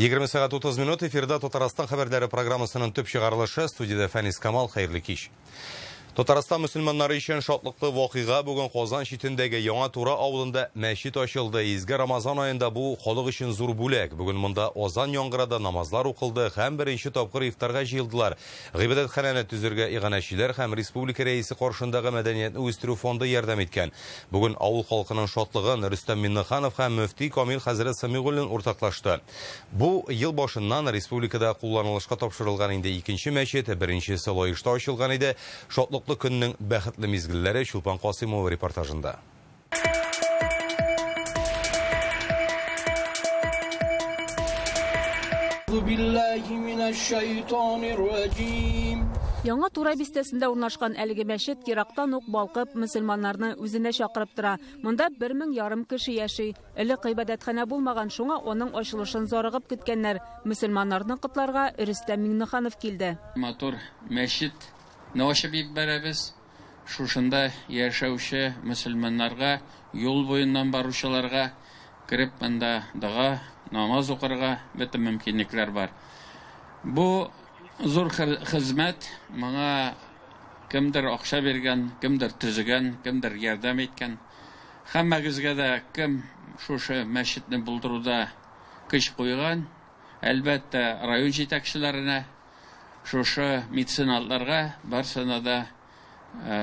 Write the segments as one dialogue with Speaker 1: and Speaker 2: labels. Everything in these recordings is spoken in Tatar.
Speaker 1: 20 сәгать 30 минут эфирда Татарстан хәбәрләре программасының төп чыгарылышы. Студияда Фәнис Камал, хәерле кич. Татарстан мөселманнары өчен шатлыклы вакыйга бүген Казан читендәге Яңа Тура авылында мәчет ачылды. Изге Рамазан аенда бу халык өчен зур бүләк. Бүген монда азан яңгырады, намазлар укылды һәм беренче тапкыр ифтарга җыелдылар. Гыйбадәтханәне төзергә иганәчеләр һәм республика рәисе каршындагы мәдәниятне үстерү фонды ярдәм иткән. Бүген авыл халкының шатлыгын Рөстәм Миңнеханов һәм мөфти Камил хәзрәт Самигуллин уртаклашты. Бу ел башыннан республикада кулланылышка тапшырылган инде икенче мәчет, беренчесе Лаешта ачылган иде. Шатлык көннең бәхетле мизгелләре Чулпан Касыймова репортажында.
Speaker 2: Яңа Тура бистәсендә урнашкан әлеге мәчет ерактан ук балкып, мөселманнарны үзенә чакырып тора. Монда 1500 кеше яши. Элек гыйбадәтханә булмаган, шуңа аның ачылышын зарыгып көткәннәр. Мөселманнарны котларга Рөстәм Миңнеханов килде.
Speaker 3: Матур мәчет ачып җибәрәбез. Шушында яшәүче мөселманнарга, юл буеннан баручыларга кереп монда дога, намаз укырга бөтен мөмкинлекләр бар. Бу зур хезмәт, моңа кемдер акча биргән, кемдер төзегән, кемдер ярдәм иткән. Һәммәгезгә дә кем шушы мәчетне булдыруда көч куйган, әлбәттә, район җитәкчеләренә, шушы меценатларга барсына да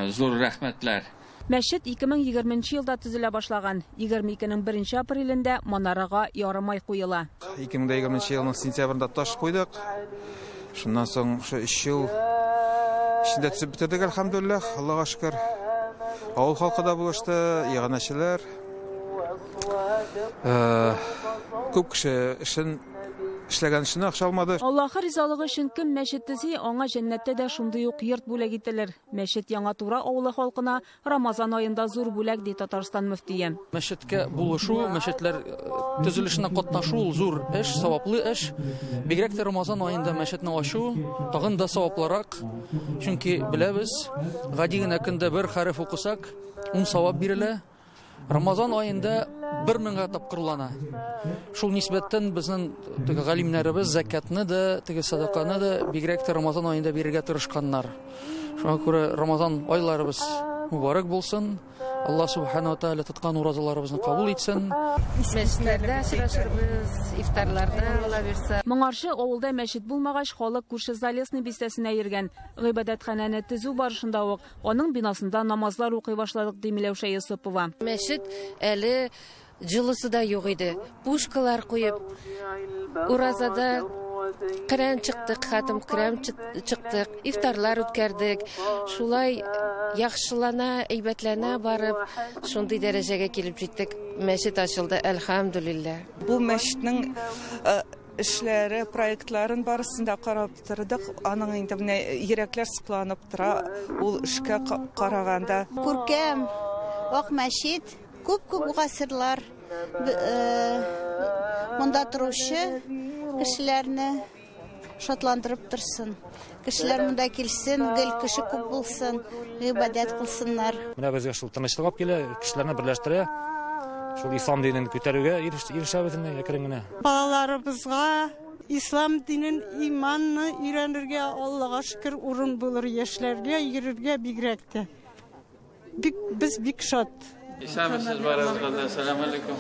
Speaker 3: зур рәхмәтләр.
Speaker 2: Мәчет 2020 елда төзелә башлаган. 22-нең 1 апрелендә манарага ярымай куела.
Speaker 4: 2020 елның сентябрендә таш куйдык. Шуннан соң шу 3 ел эчендә төзеп бетердек, әлхәмдүлилләһ, Аллага шөкер. Авыл халкы да булышты, иганәчеләр. Күп кеше эшен эшләгән өчен акча алмады.
Speaker 2: Аллаһы ризалыгы өчен кем мәчет төзи, аңа җәннәттә дә шундый ук йорт бүләк ителер. Мәчет Яңа Тура авылы халкына Рамазан аенда зур бүләк, ди Татарстан мөфтие.
Speaker 5: Мәчеткә булышу, мәчетләр төзелешенә катнашу ул зур эш, саваплы эш. Бигрәк тә Рамазан аенда мәчетне ачу тагын да саваплырак. Чөнки беләбез, гади генә көндә бер хәреф укысак, 10 савап бирелә. Рамазан аенда 1000 тапкырлана. Шул нисбәттән безнең теге галимнәребез закатны да, теге садаканы да бигрәк тә Рамазан аенда бирергә тырышканнар. Шуңа күрә Рамазан айларыбыз мөбарәк булсын. Аллаһ субхана ва тааля тоткан уразаларыбызны кабул итсен.
Speaker 6: Мәчетләрдә очрашырбыз, ифтарларда, Алла бирсә.
Speaker 2: Моңарчы авылда мәчет булмагач, халык күрше Залесный бистәсенә йөргән. Гыйбадәтханәне төзү барышында ук аның бинасында намазлар укый башладык, ди Миләүшә Йосыпова.
Speaker 6: Мәчет әле җылысы да юк иде. Пушкалар куеп, уразада Коръән чыктык, хатым Коръән чыктык, ифтарлар үткәрдек. Шулай яхшылана, әйбәтләнә барып, шундый дәрәҗәгә килеп җиттек. Мәчет ачылды, әлхәмдүлилләһ.
Speaker 7: Бу мәчетнең эшләре, проектларын барысын да карап тордык. Аның инде менә йөрәкләр сыкланып тора ул эшкә караганда.
Speaker 8: Күркәм ак мәчет, күп-күп гасырлар монда торучы кешеләрне шатландырып торсын. Кешеләр монда килсен, гел кеше күп булсын, гыйбадәт кылсыннар.
Speaker 9: Менә безгә шул тынычлык алып килә, кешеләрне берләштерә. Шул ислам динен күтәрүгә ирешәбез инде әкрен генә.
Speaker 10: Балаларыбызга ислам динен, иманны өйрәнергә Аллага шөкер урын булыр, яшьләргә йөрергә бигрәк тә. Без бик шат.
Speaker 3: Исәнмесез барыгызга да. Сәлам алейкум.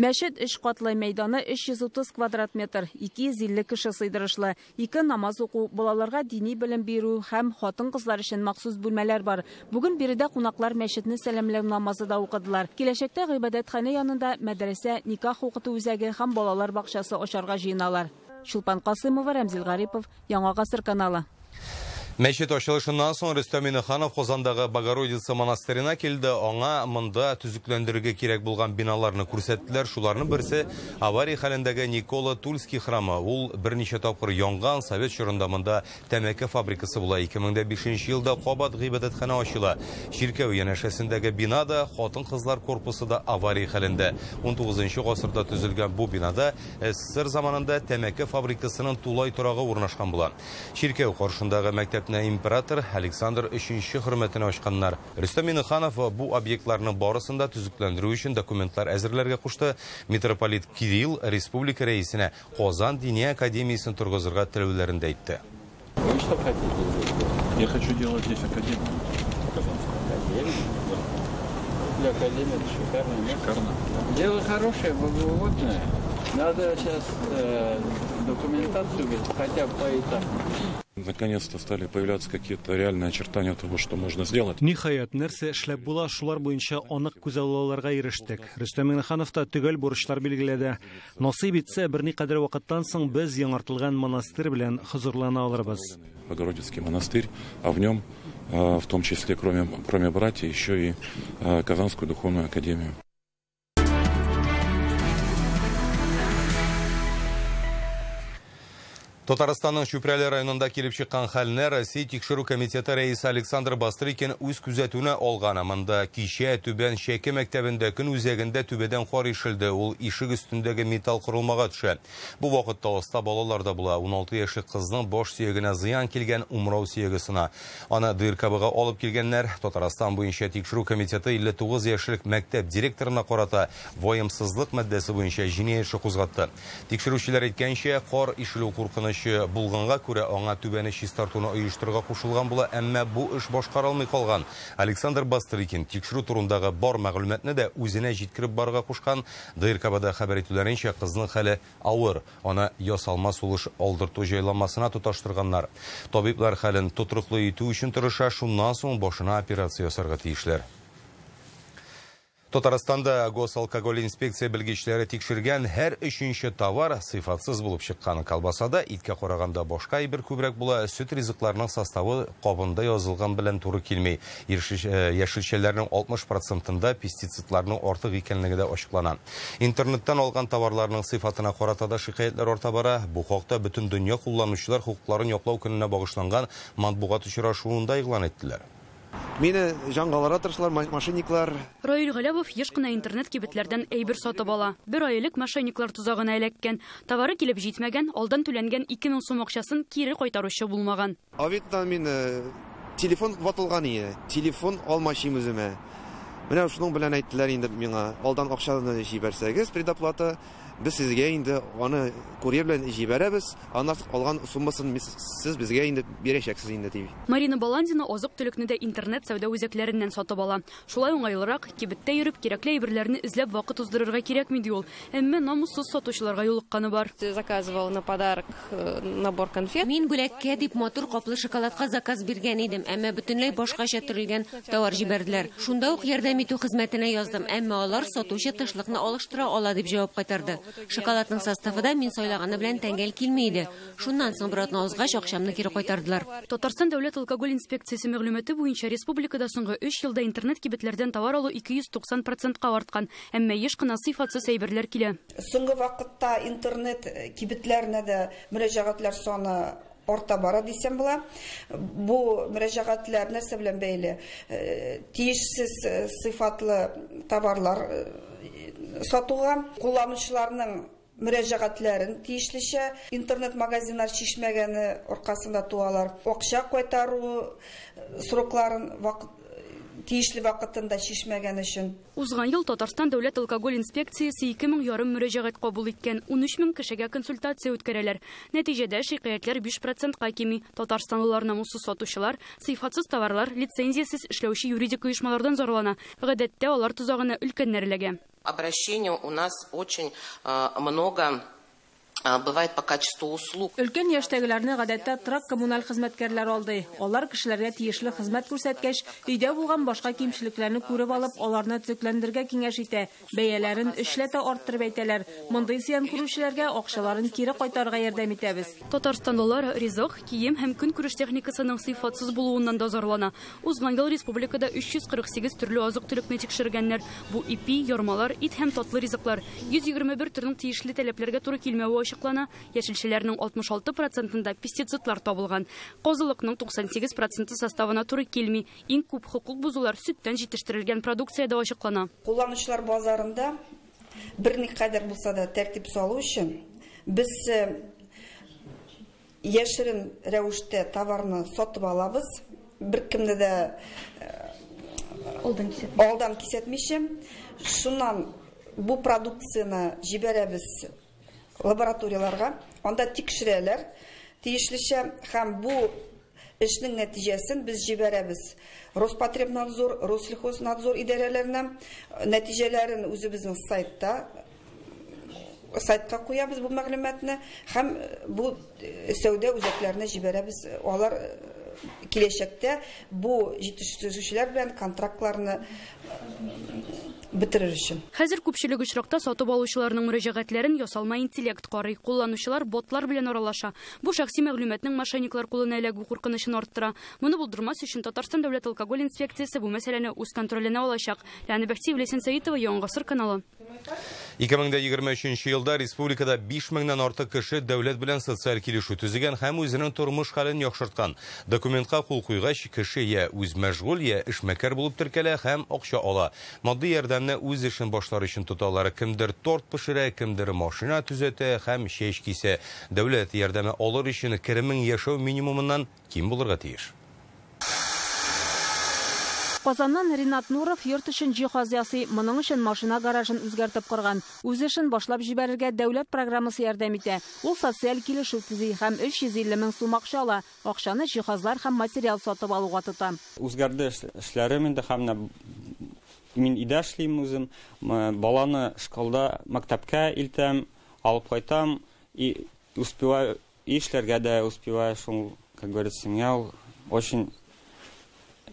Speaker 2: Мәчет 3 катлы, мәйданы 330 квадрат метр, 250 кеше сыйдырышлы. 2 намаз уку, балаларга дини белем бирү һәм хатын-кызлар өчен махсус бүлмәләр бар. Бүген биредә кунаклар мәчетне сәламләү намазы да укыдылар. Киләчәктә гыйбадәтханә янында мәдрәсә, никах укыту үзәге һәм балалар бакчасы ачарга җыеналар. Чулпан Касымова, Рәмзил Гарипов, Яңа Гасыр каналы.
Speaker 1: Мәчет ачылышыннан соң Рөстәм Миңнеханов Казандагы Богородица монастырена килде. Аңа монда төзекләндерергә кирәк булган биналарны күрсәттеләр. Шуларның берсе авария хәлендәге Никола Тульский храмы. Ул берничә тапкыр янган, совет чорында монда тәмәке фабрикасы була. 2005 елда кабат гыйбадәтханә ачыла. Чиркәү янәшәсендәге бина да, хатын-кызлар корпусы да авария хәлендә. 19 гасырда төзелгән бу бинада СССР заманында тәмәке фабрикасының тулай торагы урнашкан була. Чиркәү каршындагы мәктәп мәктәпне император Александр III хөрмәтенә ачканнар. Рөстәм Миңнеханов бу объектларның барысын да төзекләндерү өчен документлар әзерләргә кушты. Митрополит Кирилл республика рәисенә Казан Дини академиясен торгызырга теләүләрен дә әйтте.
Speaker 11: Вы что хотите здесь делать? Я хочу делать здесь академию. Казанскую. Академию? Да. Для академии это шикарное место. Шикарно. Дело хорошее, богоугодное. Надо сейчас документацию, хотя бы поэтапно.
Speaker 12: Наконец-то стали появляться какие-то реальные очертания того, что можно сделать.
Speaker 13: Ниһаять, нәрсә эшләп була, шулар буенча анык күзаллауларга ирештек. Рөстәм Миңнеханов та төгәл бурычлар билгеләде. Насыйп итсә, берникадәр вакыттан соң без яңартылган монастырь белән хозурлана алырбыз.
Speaker 12: Богородицкий монастырь, а в нем, в том числе, кроме братьев, еще и Казанскую духовную академию.
Speaker 1: Татарстанның Чүпрәле районында килеп чыккан хәлне Россия Тикшерү комитеты рәисе Александр Бастрыкин үз күзәтүенә алган. Монда кичә Түбән Чәке мәктәбендә көн үзәгендә түбәдән кар ишелде. Ул ишек өстендәге металл корылмага төшә. Бу вакытта аста балалар да була. 16 яшьлек кызның баш сөягенә зыян килгән, умрау сөяге сына. Аны ДРКБга алып килгәннәр. Татарстан буенча Тикшерү комитеты 59 яшьлек мәктәп директорына карата ваемсызлык маддәсе буенча җинаять эше кузгатты. Тикшерүчеләр әйткәнчә, кар ишелү куркыныч булганга күрә аңа түбәне чистартуны оештырырга кушылган була, әмма бу эш башкарылмый калган. Александр Бастрыкин тикшерү турындагы бар мәгълүматны да үзенә җиткереп барырга кушкан. ДРКБда хәбәр итүләренчә, кызның хәле авыр. Аны ясалма сулыш алдырту җайланмасына тоташтырганнар. Табиблар хәлен тотрыклы итү өчен тырыша, шуннан соң башына операция ясарга тиешләр. Татарстанда Госалкоголь инспекция белгечләре тикшергән һәр өченче товар сыйфатсыз булып чыккан. Колбасада иткә караганда башка әйбер күбрәк була, сөт ризыкларының составы кабында язылган белән туры килми. Яшелчәләрнең 60%-ында пестицидларның артык икәнлеге дә ачыклана. Интернеттан алган товарларның сыйфатына карата да шикаятьләр арта бара. Бу хакта бөтен дөнья кулланучылар хокукларын яклау көненә багышланган матбугат очрашуында игълан иттеләр.
Speaker 14: Мине җангалара тырышлар, мошенниклар.
Speaker 15: Раил Галябов еш кына интернет кибетләрдән әйбер сатып ала. Бер ай элек мошенниклар тозагына эләккән. Товары килеп җитмәгән, алдан түләнгән 2000 сум акчасын кире кайтаручы булмаган.
Speaker 14: Авитодан мин телефон ватылган иде. Телефон алмашым үземә. Менә шуның белән әйттеләр инде миңа, алдан акчаны җибәрсәгез, предоплата, без сезгә инде аны курьер белән җибәрәбез, аннан калган суммасын сез безгә инде бирәчәксез инде дип.
Speaker 15: Марина Баландина азык-төлекне дә интернет сәүдә үзәкләреннән сатып ала. Шулай уңайлырак, кибеттә йөреп кирәкле әйберләрне эзләп вакыт уздырырга кирәкми ди ул. Әмма намуссыз сатучыларга юлыкканы бар.
Speaker 6: Заказывал на подарок набор конфет. Мин бүләккә дип матур каплы шоколадка заказ биргән идем, әмма бөтенләй башкача төрелгән товар җибәрделәр. Шунда ук ярдәм итү хезмәтенә яздым, әмма алар сатучы тышлыкны алыштыра ала дип җавап кайтарды. Шоколадның составы да мин сайлаганы белән тәңгәл килми иде. Шуннан соң бер атна узгач акчамны кире кайтардылар.
Speaker 15: Татарстан дәүләт алкоголь инспекциясе мәгълүматы буенча республикада соңгы 3 елда интернет кибетләрдән товар алу 290%-ка арткан, әмма еш кына сыйфатсыз әйберләр килә.
Speaker 16: Соңгы вакытта интернет кибетләренә дә мөрәҗәгатьләр саны арта бара дисәм була. Бу мөрәҗәгатьләр нәрсә белән бәйле? Тиешсез сыйфатлы товарлар сатуга, кулланучыларның мөрәҗәгатьләрен тиешлечә интернет-магазиннар чишмәгәне аркасында туалар. Акча кайтару срокларын тиешле вакытында чишмәгән өчен.
Speaker 15: Узган ел Татарстан дәүләт алкоголь инспекциясе 2500 мөрәҗәгать кабул иткән, 13000 кешегә консультация үткәрәләр. Нәтиҗәдә шикаятьләр 5%-ка кими. Татарстанлылар намуссыз сатучылар, сыйфатсыз товарлар, лицензиясез эшләүче юридик оешмалардан зарлана. Гадәттә алар тозагына өлкәннәр эләгә.
Speaker 17: Обращений у нас очень много бывает по качеству услуг.
Speaker 18: Өлкән яшьтәгеләрне гадәттә торак коммуналь хезмәткәрләр алды. Алар кешеләргә тиешле хезмәт күрсәткәч, өйдә булган башка кимчелекләрне күреп алып, аларны төзекләндерергә киңәш итә. Бәяләрен өчләтә арттырып әйтәләр. Мондый зыян күрүчеләргә акчаларын кире кайтарырга ярдәм итәбез.
Speaker 15: Татарстанлылар ризык, кием һәм көнкүреш техникасының сыйфатсыз булуыннан да зарлана. Узган ел республикада 348 төрле азык-төлекне тикшергәннәр. Бу ипи, ярмалар, ит һәм татлы ризыклар. 121 төрнең тиешле таләпләргә туры килмәве ачыклана. Яшелчәләрнең 66%-ында пестицидлар табылган. Казылыкның 98% составына туры килми. Иң күп хокук бозулар сөттән җитештерелгән продукциядә ачыклана.
Speaker 16: Кулланучылар базарында берникадәр булса да тәртип салу өчен без яшерен рәвештә товарны сатып алабыз, беркемне дә алдан кисәтмичә. Шуннан бу продукцияне җибәрәбез лабораторияларга, анда тикшерәләр тиешлечә, һәм бу эшнең нәтиҗәсен без җибәрәбез Роспотребнадзор, Россельхознадзор идарәләренә. Нәтиҗәләрен үзебезнең сайтка куябыз бу мәгълүматны һәм бу сәүдә үзәкләренә җибәрәбез. Алар киләчәктә бу җитештерүчеләр белән контрактларны бетерер өчен.
Speaker 15: Хәзер күпчелек очракта сатып алучыларның мөрәҗәгатьләрен ясалма интеллект карый. Кулланучылар ботлар белән аралаша. Бу шәхси мәгълүматның мошенниклар кулына эләгү куркынычын арттыра. Моны булдырмас өчен Татарстан дәүләт алкоголь инспекциясе бу мәсьәләне үз контроленә алачак. Ләна Бәхтиева, Ләйсән Сәитова, Яңа Гасыр каналы.
Speaker 1: 2023 елда республикада 5000-нән артык кеше дәүләт белән социаль килешү төзегән һәм үзенең тормыш хәлен яхшырткан. Документка кул куйгач, кеше я үз мәшгуль, я эшмәкәр булып теркәлә һәм акча ала. Матди ярдәмне үз эшен башлар өчен тоталар. Кемдер торт пешерә, кемдер машина төзәтә һәм чәч кисә. Дәүләт ярдәме алыр өчен керемең яшәү минимумыннан ким булырга тиеш.
Speaker 2: Казаннан Ринат Нуров йорт өчен җиһаз ясый, моның өчен машина гаражын үзгәртеп корган. Үз эшен башлап җибәрергә дәүләт программасы ярдәм итә. Ул социаль килешү төзи һәм 350 мең сум акча ала. Акчаны җиһазлар һәм материал сатып алуга тота.
Speaker 19: Үзгәрде эшләрем инде, һәм мин өйдә эшлим үзем. Баланы школда, мәктәпкә илтәм, алып кайтам и успеваю, и эшләргә дә успеваю, шул, как говорится, миңа очень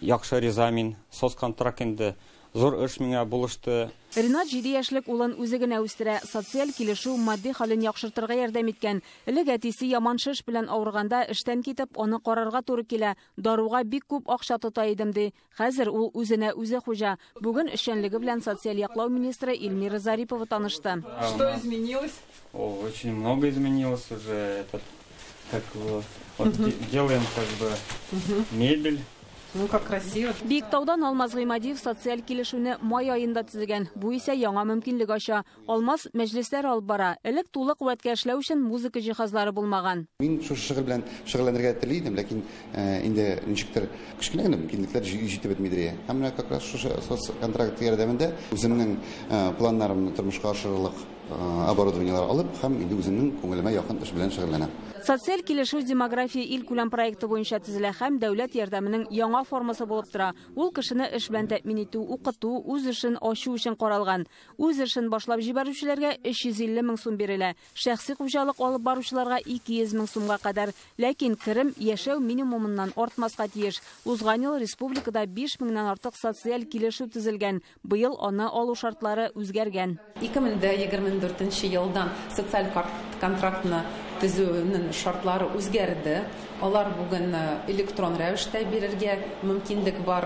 Speaker 19: яхшы риза мин. Соцконтракт инде зур эш миңа булышты.
Speaker 2: Ринат 7 яшьлек улын үзе генә үстерә. Социаль килешү матди хәлен яхшыртырга ярдәм иткән. Элек әтисе яман шеш белән авырганда эштән китеп, аны карарга туры килә. Даруга бик күп акча тота идем ди. Хәзер ул үзенә үзе хуҗа. Бүген эшчәнлеге белән социаль яклау министры Эльмира Зарипова танышты.
Speaker 19: Что изменилось? О, очень много изменилось уже. Этот, как вот, делаем как бы мебель.
Speaker 7: Ну, как красиво.
Speaker 2: Биектаудан Алмаз Гыймадиев социаль килешүне май аенда төзегән. Бу исә яңа мөмкинлек ача. Алмаз мәҗлесләр алып бара. Элек тулы куәткә эшләү өчен музыка җиһазлары булмаган.
Speaker 20: Мин шушы шөгыль белән шөгыльләнергә тели идем, ләкин инде ничектер кечкенә генә мөмкинлекләр җитеп бетмидер. Һәм менә как раз шушы соцконтракт ярдәмендә үземнең планнарымны тормышка ашырырлык оборудованиелар алып һәм инде үземнең күңелемә якын эш белән шөгыльләнәм.
Speaker 2: Социаль килешү демография илкүләм проекты буенча төзелә һәм дәүләт ярдәменең яңа формасы булып тора. Ул кешене эш белән тәэмин итү, укыту, үз эшен ачу өчен каралган. Үз эшен башлап җибәрүчеләргә 350 мең сум бирелә. Шәхси хуҗалык алып баручыларга 200 мең сумга кадәр. Ләкин керем яшәү минимумыннан артмаска тиеш. Узган ел республикада 5 меңнән артык социаль килешү төзелгән. Быел аны алу шартлары үзгәргән.
Speaker 21: 2024 елдан социаль контрактны төзүнең шартлары үзгәрде. Алар бүген электрон рәвештә бирергә мөмкинлек бар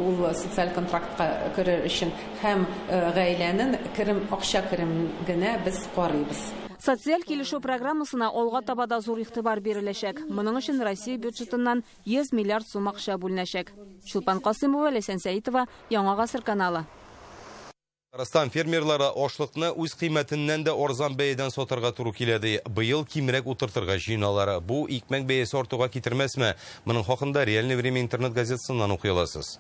Speaker 21: ул социаль контрактка керер өчен һәм гаиләнең керем, акча керемен генә без карыйбыз.
Speaker 2: Социаль килешү программасына алга таба да зур игътибар биреләчәк. Моның өчен Россия бюджетыннан 100 миллиард сум акча бүленәчәк. Чулпан Касымова, Ләйсән Сәитова, Яңа Гасыр каналы.
Speaker 1: Татарстан фермерлары ашлыкны үз кыйммәтеннән дә арзан бәядән сатырга туры килә ди. Быел кимрәк утыртырга җыеналар. Бу икмәк бәясе артуга китермәсме? Моның хакында Реальное время интернет газетасыннан укый аласыз.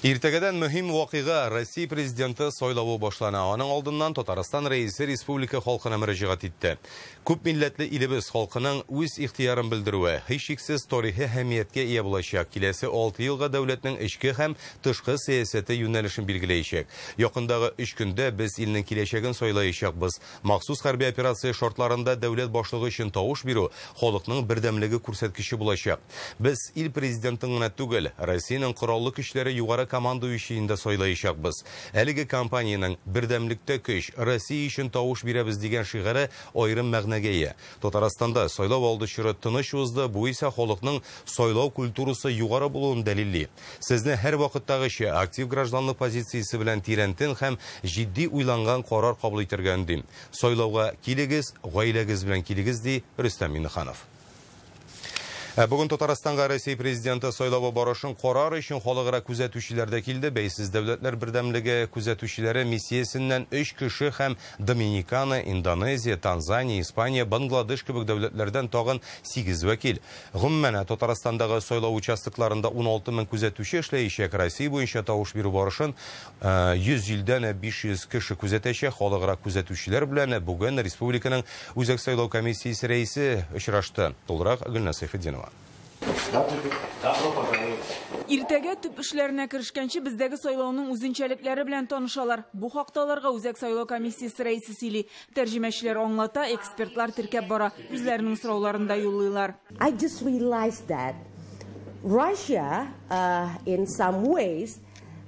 Speaker 1: Иртәгәдән мөһим вакыйга Россия президенты сайлавы башлана. Аның алдыннан Татарстан рәисе республика халкына мөрәҗәгать итте. Күп милләтле илебез халкының үз ихтыярын белдерүе һичшиксез тарихи әһәмияткә ия булачак. Киләсе 6 елга дәүләтнең эчке һәм тышкы сәясәте юнәлешен билгеләячәк. Якындагы 3 көндә без илнең киләчәген сайлаячакбыз. Махсус хәрби операция шартларында дәүләт башлыгы өчен тавыш бирү халыкның бердәмлеге күрсәткече булачак. Без ил президентын гына түгел, Россиянең кораллы көчләре югары командующийын да сайлаячакбыз. Әлеге кампаниянең бердәмлектә көч, Россия өчен тавыш бирәбез дигән шигаре аерым мәгънәгә ия. Татарстанда сайлау алды чоры тыныч узды, бу исә халыкның сайлау культурасы югары булуын дәлилли. Сезне һәр вакыттагыча актив гражданлык позициясе белән тирәнтен һәм җитди уйланган карар кабул итәргә өндим. Сайлауга килегез, гаиләгез белән килегез, ди Рөстәм Миңнеханов. Бүген Татарстанга Россия президенты сайлавы барышын карар өчен халыкара күзәтүчеләр дә килде. Бәйсез дәүләтләр бердәмлеге күзәтүчеләре миссиясеннән 3 кеше һәм Доминикана, Индонезия, Танзания, Испания, Бангладеш кебек дәүләтләрдән тагын 8 вәкил. Гомумән, Татарстандагы сайлау участокларында 16 мең күзәтүче эшләячәк. Россия буенча тавыш бирү барышын 100 илдән 500 кеше күзәтәчәк. Халыкара күзәтүчеләр белән бүген республиканың Үзәк сайлау комиссиясе рәисе очрашты. Тулырак Гөлназ Сәйфетдинова.
Speaker 4: Иртәгә төп эшләренә керешкәнче бездәге сайлауның үзенчәлекләре белән танышалар. Бу хакта аларга Үзәк сайлау комиссиясе рәисе сөйли. Тәрҗемәчеләр аңлата, экспертлар теркәп бара, үзләренең сорауларын да юллыйлар.
Speaker 22: I just realized that Russia in some ways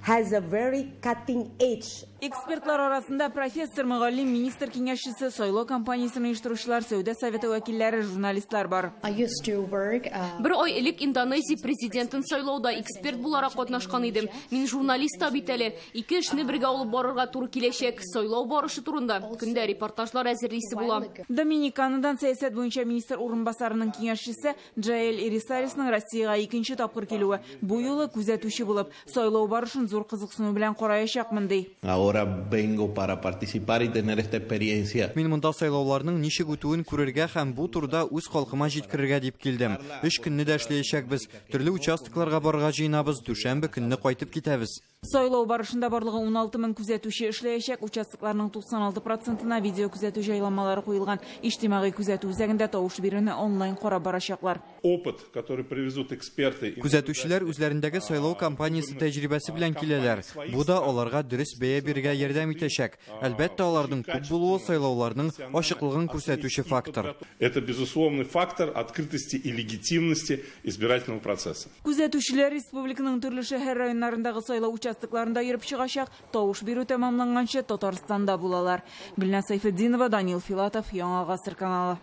Speaker 22: has a very cutting edge.
Speaker 4: Экспертлар арасында профессор, мөгаллим, министр киңәшчесе, сайлау кампаниясен оештыручылар, сәүдә советы вәкилләре, журналистлар бар.
Speaker 15: Бер ай элек Индонезия президентын сайлауда эксперт буларак катнашкан идем. Мин журналист та бит әле. Ике эшне бергә алып барырга туры киләчәк. Сайлау барышы турында көндә репортажлар әзерлисе була.
Speaker 4: Доминиканадан сәясәт буенча министр урынбасарының киңәшчесе Джаэль Ирисарисның Россиягә икенче тапкыр килүе. Бу юлы күзәтүче булып, сайлау барышын зур кызыксыну белән караячакмын, ди.
Speaker 23: Vengo para participar y tener esta experiencia.
Speaker 24: Мин монда сайлауларның ничек үтүен күрергә һәм бу турыда үз халкыма җиткерергә дип килдем. 3 көнне дә эшләячәкбез. Төрле участокларга барырга җыенабыз, дүшәмбе көнне кайтып китәбез.
Speaker 4: Сайлау барышында барлыгы 16 мең күзәтүче эшләячәк. Участокларның 96%-на видео күзәтү җайланмалары куелган. Иҗтимагый күзәтү үзәгендә тавыш бирүне онлайн карап барачаклар.
Speaker 25: Опыт, который привезут эксперты.
Speaker 24: Күзәтүчеләр үзләрендәге сайлау кампаниясе тәҗрибәсе белән киләләр. Бу да аларга дөрес бәя бирергә ярдәм итәчәк. Әлбәттә, аларның күп булуы сайлауларның ачыклыгын күрсәтүче фактор.
Speaker 25: Это безусловный фактор открытости и легитимности избирательного процесса.
Speaker 4: Күзәтүчеләр республиканың төрле шәһәр районнарындагы сайлау участокларында йөреп чыгачак. Тавыш бирү тәмамланганчы Татарстанда булалар. Гөлназ Сәйфетдинова, Данил Филатов, Яңа Гасыр каналы.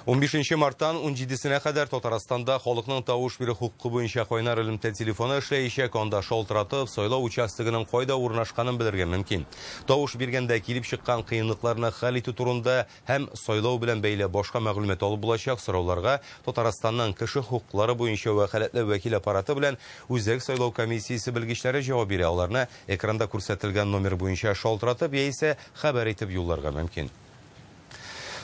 Speaker 1: 15 марттан 17-сенә кадәр Татарстанда халыкның тавыш бирү хокукы буенча кайнар элемтә телефоны эшләячәк. Анда шалтыратып, сайлау участогының кайда урнашканын белергә мөмкин. Тавыш биргәндә килеп чыккан кыенлыкларны хәл итү турында һәм сайлау белән бәйле башка мәгълүмат алып булачак. Сорауларга Татарстанның кеше хокуклары буенча вәкаләтле вәкил аппараты белән Үзәк сайлау комиссиясе белгечләре җавап бирә. Аларны экранда күрсәтелгән номер буенча шалтыратып яисә хәбәр итеп юлларга мөмкин.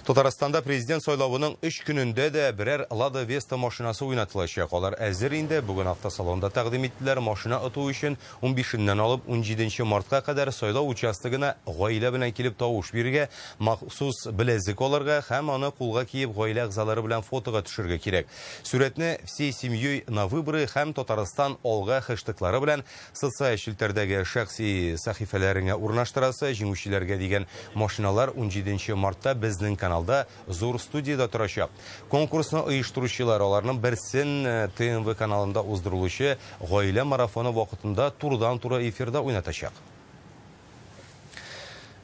Speaker 1: Татарстанда президент сайлавының 3 көнендә дә берәр Лада Веста машинасы уйнатылачак. Алар әзер инде. Бүген автосалонда тәкъдим иттеләр. Машина оту өчен 15-ннән алып 17 мартка кадәр сайлау участогына гаилә белән килеп тавыш бирергә, махсус беләзек алырга һәм аны кулга киеп гаилә әгъзалары белән фотога төшергә кирәк. Сүрәтне «Всей семьей на выборы» һәм «Татарстан алга» хэштеглары белән социаль челтәрдәге шәхси сәхифәләренә урнаштырасы. Җиңүчеләргә дигән машиналар 17 мартта безнең канал зур студияда торачак. Конкурсны оештыручылар аларның берсен ТНВ каналында уздырылучы гаилә марафоны вакытында турыдан-туры эфирда уйнатачак.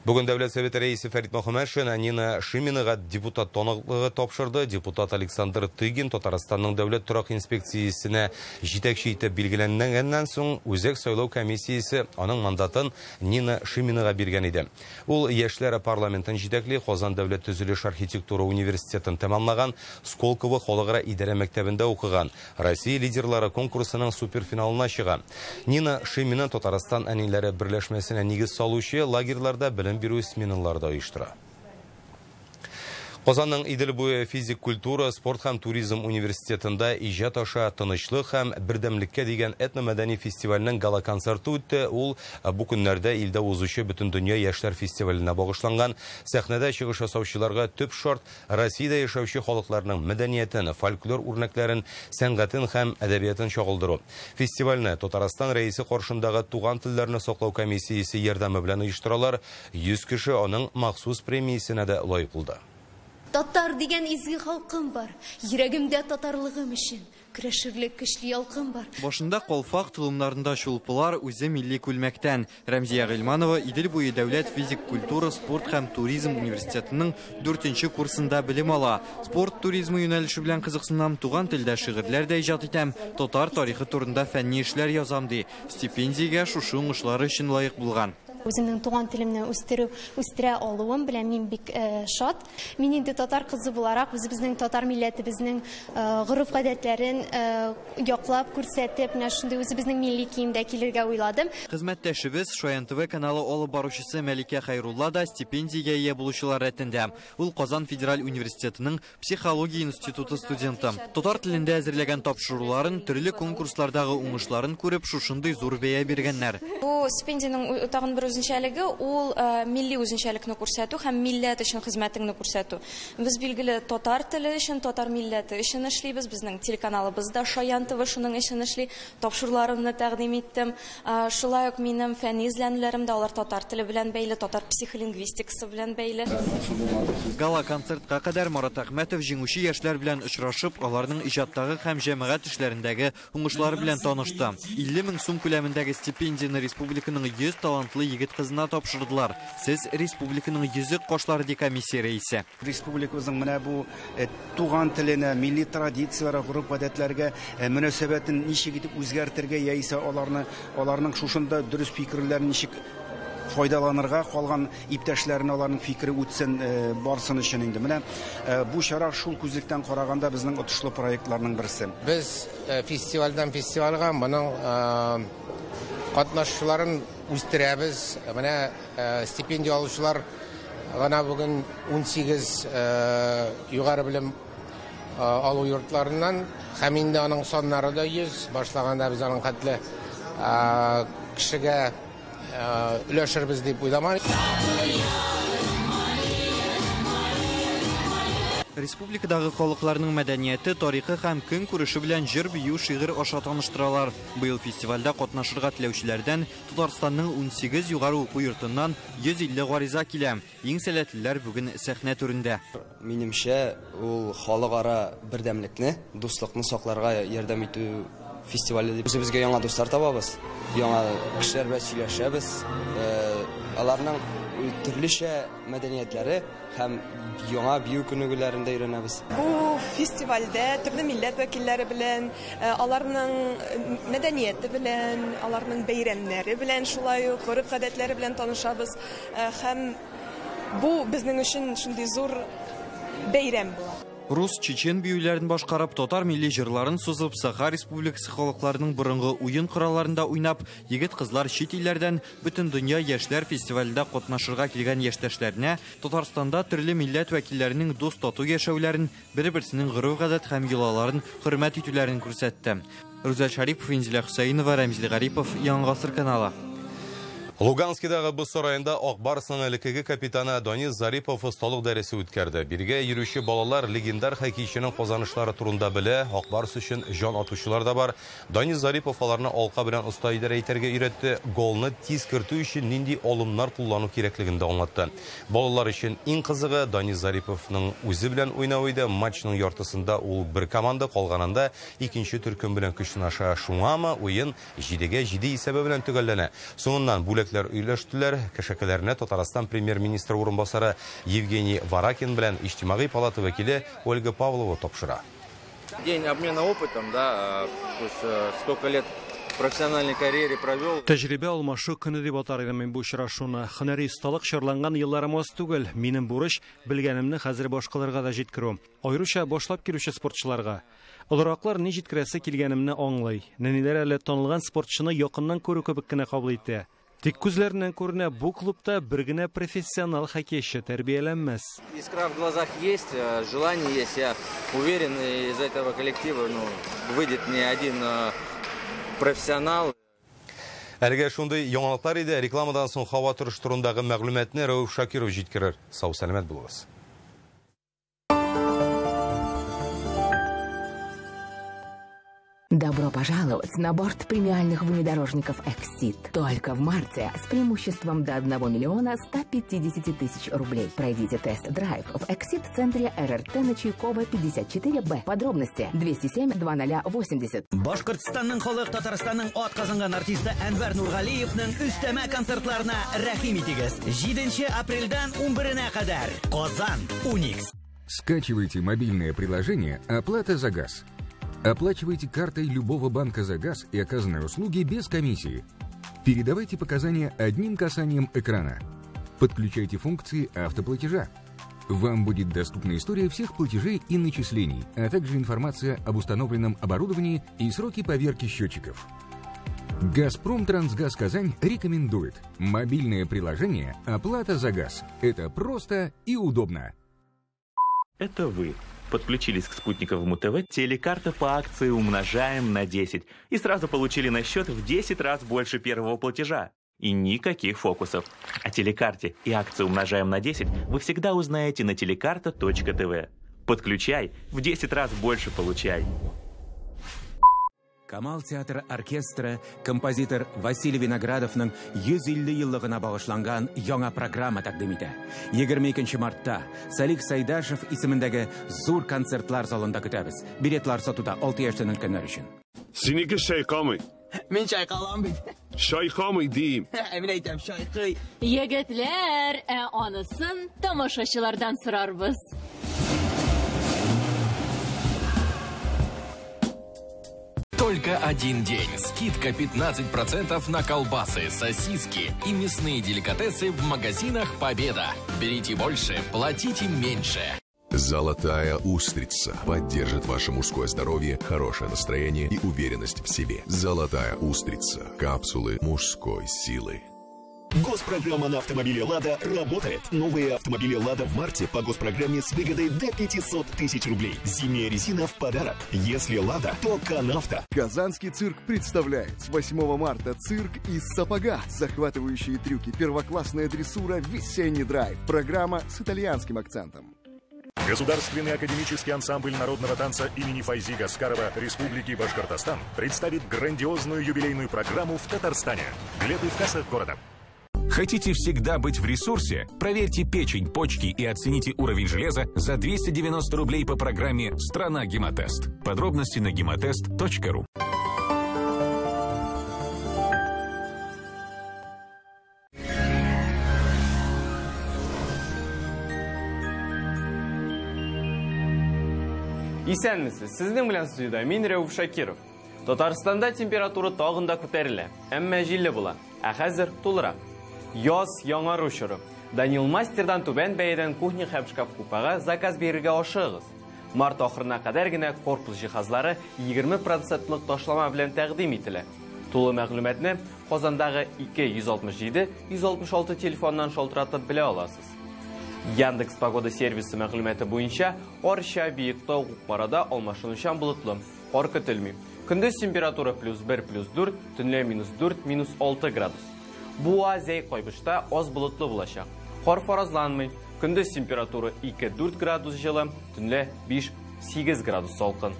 Speaker 1: Бүген Дәүләт Советы рәисе Фәрит Мөхәммәтшин Нина Шиминага депутат таныклыгы тапшырды. Депутат Александр Тыгин Татарстанның дәүләт торак инспекциясенә җитәкче итеп билгеләнгәннән соң Үзәк сайлау комиссиясе аның мандатын Нина Шиминага биргән иде. Ул яшьләр парламентын җитәкли, Казан дәүләт төзелеш архитектура университетын тәмамлаган, Сколково халыкара идарә мәктәбендә укыган, Россия лидерлары конкурсының суперфиналына чыга. Нина Шимина Татарстан әниләре берләшмәсенә нигез салучы, лагерьларда белем бирү сменалары да оештыра. Казанның Идел буе физик культура, спорт һәм туризм университетында иҗат аша тынычлык һәм бердәмлеккә дигән этномәдәни фестивальнең гала-концерты үтте. Ул бу көннәрдә илдә узучы Бөтендөнья яшьләр фестиваленә багышланган. Сәхнәдә чыгыш ясаучыларга төп шарт Россиядә яшәүче халыкларның мәдәниятен, фольклор үрнәкләрен, сәнгатен һәм әдәбиятын чагылдыру. Фестивальне Татарстан рәисе каршындагы туган телләрне саклау комиссиясе ярдәме белән оештыралар. 100 кеше аның махсус премиясенә дә лаек булды.
Speaker 26: Татар дигән изге халкым бар, йөрәгемдә татарлыгым өчен көрәшерлек көчле ялкын бар.
Speaker 24: Башында калфак, толымнарында чулпылар, үзе милли күлмәктән. Рәмзия Гыйльманова Идел буе дәүләт физик культура, спорт һәм туризм университетының 4нче курсында белем ала. Спорт туризмы юнәлеше белән кызыксынам, туган телдә шигырьләр дә иҗат итәм, татар тарихы турында фәнни эшләр язам ди. Стипендиягә шушы уңышлары өчен лаек булган.
Speaker 26: Үземнең туган телемне үстерә алуым белән мин бик шат. Мин инде татар кызы буларак үзебезнең татар милләтебезнең гореф-гадәтләрен яклап, күрсәтеп, менә шундый үзебезнең милли киемдә килергә уйладым.
Speaker 24: Хезмәттәшебез Шаян ТВ каналы алып баручысы Мәликә Хәйрулла да стипендиягә ия булучылар рәтендә. Ул Казан федераль университетының психология институты студенты. Татар телендә әзерләгән тапшыруларын, төрле конкурслардагы уңышларын күреп, шушындый зур бәя биргәннәр.
Speaker 3: Бу стипендиянең тагын бер үзенчәлеге ул милли үзенчәлекне күрсәтү һәм милләт өчен хезмәтеңне күрсәтү. Без билгеле татар теле өчен, татар милләте өчен эшлибез. Безнең телеканалыбыз да Шаян ТВ шуның өчен эшли. Тапшыруларымны тәкъдим иттем. Шулай ук минем фәнни эзләнүләрем дә алар татар теле белән бәйле, татар психолингвистикасы белән бәйле.
Speaker 24: Гала-концертка кадәр Марат Әхмәтов җиңүче яшьләр белән очрашып, аларның иҗаттагы һәм җәмәгать эшләрендәге уңышлары белән танышты. 50 мең сум күләмендәге стипендияне республиканың 100 талантлы егет-кызына тапшырдылар. Сез республиканың йөзек кашлары ди комиссия рәисе.
Speaker 5: Республикабызның менә бу туган теленә, милли традицияләргә, гореф-гадәтләргә мөнәсәбәтен ничек итеп үзгәртергә яисә аларның шушында дөрес фикерләрен ничек файдаланырга, калган иптәшләренә аларның фикере үтсен, барсын өчен инде. Менә бу чара шул күзлектән караганда безнең отышлы проектларның берсе.
Speaker 8: Без фестивальдән фестивальгә моның катнашучыларын үстерәбез. Менә стипендия алучылар гына бүген 18 югары белем алу йортларыннан һәм инде аның саннары да 100. Башлаганда без аның хәтле кешегә өләшербез дип уйламай.
Speaker 24: Республикадагы халыкларның мәдәнияте, тарихы һәм көнкүреше белән җыр, бию, шигырь аша таныштыралар. Быел фестивальдә катнашырга теләүчеләрдән Татарстанның 18 югары уку йортыннан 150 гариза килә. Иң сәләтлеләр бүген сәхнә түрендә.
Speaker 9: Минемчә, ул халыкара бердәмлекне, дуслыкны сакларга ярдәм итү фестивале дип. Үзебезгә яңа дуслар табабыз, яңа кешеләр белән сөйләшәбез. Аларның төрлечә мәдәниятләре һәм яңа бию күнегүләрен дә өйрәнәбез.
Speaker 10: Бу фестивальдә төрле милләт вәкилләре белән, аларның мәдәнияте белән, аларның бәйрәмнәре белән, шулай ук гореф-гадәтләре белән танышабыз. Һәм бу безнең өчен шундый зур бәйрәм була.
Speaker 24: Рус, чечен биюләрен башкарып, татар милли җырларын сузып, Саха республикасы халыкларының борынгы уен коралларында уйнап, егет-кызлар чит илләрдән Бөтендөнья яшьләр фестивалендә катнашырга килгән яшьтәшләренә Татарстанда төрле милләт вәкилләренең дус-тату яшәүләрен, бер-берсенең гореф-гадәт һәм йолаларын хөрмәт итүләрен күрсәтте. Рүзәл Шарипов, Инзилә Хөсәенова, Рәмзил Гарипов, Яңа Гасыр каналы.
Speaker 1: Луганскидагы боз сараенда Ак Барсның элеккеге капитаны Данис Зарипов осталык дәресе үткәрде. Биргә йөрүче балалар легендар хоккейчының казанышлары турында белә, Ак Барс өчен җан атучылар да бар. Данис Зарипов аларны алка белән оста идарә итәргә өйрәтте, голны тиз кертү өчен нинди алымнар куллану кирәклеген дә аңлатты. Балалар өчен иң кызыгы Данис Зариповның үзе белән уйнау иде. Матчның яртысында ул бер команда, калганында икенче төркем белән көч сынаша. Шуңамы уен 7-7 исәбе белән төгәлләнә. Соңыннан бүләк өйләштеләр. Кәшәкәләренә Татарстан премьер-министры урынбасары Евгений Варакин белән Иҗтимагый палата вәкиле Ольга Павлова тапшыра.
Speaker 11: День обмена опытом, да, то есть столько лет в профессиональной карьере провел.
Speaker 13: Тәҗрибә алмашу көне дип атар идем мин бу очрашуны. Һөнәри осталык чарланган елларым аз түгел. Минем бурыч белгәнемне хәзер башкаларга да җиткерү. Аеруча башлап килүче спортчыларга. Олыраклар ни җиткерәсе килгәнемне аңлый. Нәниләр әле танылган спортчыны якыннан күрү кебек кенә кабул итә. Тик күзләреннән күренә, бу клубта бер генә профессионал хоккейчы тәрбияләнмәс.
Speaker 11: Искра в глазах есть, желание есть. Я уверен, из этого коллектива, выйдет не один профессионал.
Speaker 1: Әлегә шундый яңалыклар иде. Рекламадан соң һава торышы турындагы мәгълүматны Рәүф Шакиров җиткерер. Сау сәламәт булыгыз.
Speaker 27: Добро пожаловать на борт премиальных внедорожников «Эксид». Только в марте с преимуществом до 1 миллиона 150 тысяч рублей. Пройдите тест-драйв в «Эксид»-центре РРТ на Чайкова 54Б. Подробности 207 2080.
Speaker 28: Башкортстанның халык, Татарстанның ат казанган артисты Әнвәр Нургалиевның өстәмә концертларына рәхим итегез. 7 апрельдән 11-нә кадәр. Казан, Уникс.
Speaker 29: Скачивайте мобильное приложение «Оплата за газ». Оплачивайте картой любого банка за газ и оказанные услуги без комиссии. Передавайте показания одним касанием экрана. Подключайте функции автоплатежа. Вам будет доступна история всех платежей и начислений, а также информация об установленном оборудовании и сроки поверки счетчиков. «Газпром Трансгаз Казань» рекомендует мобильное приложение «Оплата за газ». Это просто и удобно.
Speaker 6: Это вы подключились к спутниковому ТВ телекарта по акции «Умножаем на 10» и сразу получили на счет в 10 раз больше первого платежа. И никаких фокусов. О телекарте и акции «Умножаем на 10» вы всегда узнаете на телекарта.тв. Подключай, в 10 раз больше получай.
Speaker 7: Камал театры оркестры композитор Василий Виноградовның 150 еллыгына багышланган яңа программа тәкъдим итә. 22 мартта Салих Сайдашев исемендәге зур концертлар залында көтәбез. Билетлар сатуда 6 яшьтән өлкәннәр өчен.
Speaker 25: Синеке чайкамый.
Speaker 12: Мин чайкалам бит.
Speaker 25: Чайкамый дим.
Speaker 12: Мин әйтәм чайкый.
Speaker 14: Егетләр, ә анысын тамашачылардан сорарбыз.
Speaker 16: Только один день. Скидка 15% на колбасы, сосиски и мясные деликатесы в магазинах «Победа». Берите больше, платите меньше.
Speaker 17: Золотая устрица поддержит ваше мужское здоровье, хорошее настроение и уверенность в себе. Золотая устрица. Капсулы мужской силы.
Speaker 18: Госпрограмма на автомобили «Лада» работает. Новые автомобили «Лада» в марте по госпрограмме с выгодой до 500 тысяч рублей. Зимняя резина в подарок. Если «Лада», то «Канавто».
Speaker 19: Казанский цирк представляет с 8 марта цирк из сапога. Захватывающие трюки, первоклассная дрессура, весенний драйв. Программа с итальянским акцентом.
Speaker 20: Государственный академический ансамбль народного танца имени Файзи Гаскарова Республики Башкортостан представит грандиозную юбилейную программу в Татарстане. Билеты в кассах города.
Speaker 30: Хотите всегда быть в ресурсе? Проверьте печень, почки и оцените уровень железа за 290 рублей по программе «Страна Гемотест». Подробности на гемотест.ру.
Speaker 31: Исәнмесез, сезнең белән студиядә мин Рәүф Шакиров. Татарстанда температура тагын да күтәрелә, әмма җилле була. Ә хәзер тулырак. Яз яңару чоры. Данил Мастердан түбән бәядән кухня һәм шкаф-купега заказ бирергә ашыгыгыз. Март ахырына кадәр генә корпус җиһазлары 20%лык ташлама белән тәкъдим ителә. Тулы мәгълүматны Казандагы 267 166 телефоннан шалтыратып белә аласыз. Яндекс Погода сервисы мәгълүматы буенча Арча, Биектау, Кукмарада алмашынучан болытлы, кар көтелми. Көндез температура плюс 1, плюс 4, төнлә минус 4, минус 6 градус. Буа, Зәй, Кайбычта аз болытлы булачак. Кар фаразланмый. Көндез температура 2-4 градус җылы, төнлә 5-8 градус салкын.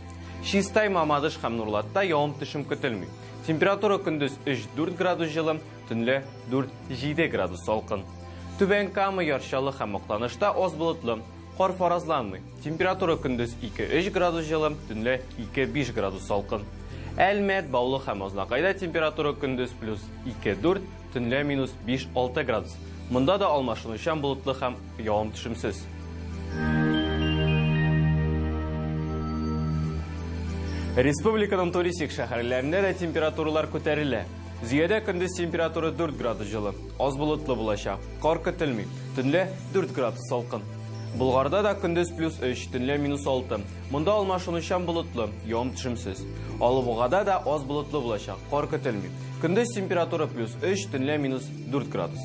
Speaker 31: Чистай, Мамадыш һәм Нурлатта явым-төшем көтелми. Температура көндез 3-4 градус җылы, төнлә 4-7 градус салкын. Түбән Кама, Яр Чаллы һәм Актанышта аз болытлы, кар фаразланмый. Температура көндез 2-3 градус җылы, төнлә 2-5 градус салкын. Әлмәт, Баулы һәм Азнакайда температура көндез плюс 2-4, төнлә минус 5-6 градус. Монда да алмашынучан болытлы һәм явым-төшемсез. Республиканың туристик шәһәрләрендә дә температуралар күтәрелә. Зөядә көндез температура 4 градус җылы, аз болытлы булачак. Кар көтелми, төнлә 4 градус салкын. Булгарда да көндез плюс 3, төнлә минус 6. Монда алмашынучан болытлы, явым-төшемсез. Алабугада да аз болытлы булачак, кар көтелми. Көндез температура плюс 3, төнлә минус 4 градус.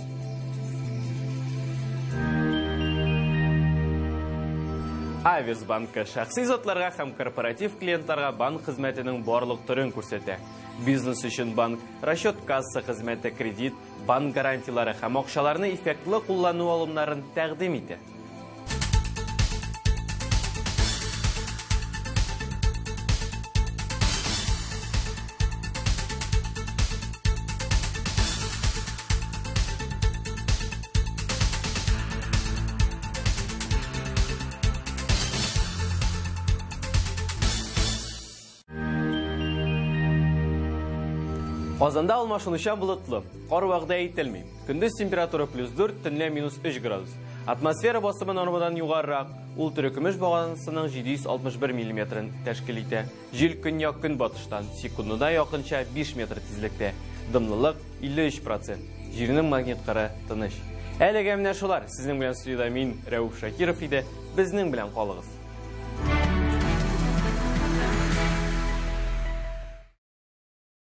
Speaker 31: Аверс банкы шәхси затларга һәм корпоратив клиентларга банк хезмәтенең барлык төрен күрсәтә. Бизнес өчен банк, расчет касса хезмәте, кредит, банк гарантиялары һәм акчаларны эффектлы куллану алымнарын тәкъдим итә. Казанда алмашынучан болытлы, кар вәгъдә ителми. Көндез температура плюс 4, төнлә минус 3 градус. Атмосфера басымы нормадан югарырак, ул терекөмеш баганасының 761 миллиметрын тәшкил итә. Җил көньяк көнбатыштан секундына якынча 5 метр тизлектә. Дымлылык 53 процент. Җирнең магнит кыры тыныч. Әлегә менә шулар. Сезнең белән студиядә мин, Рәүф Шакиров иде. Безнең белән калыгыз.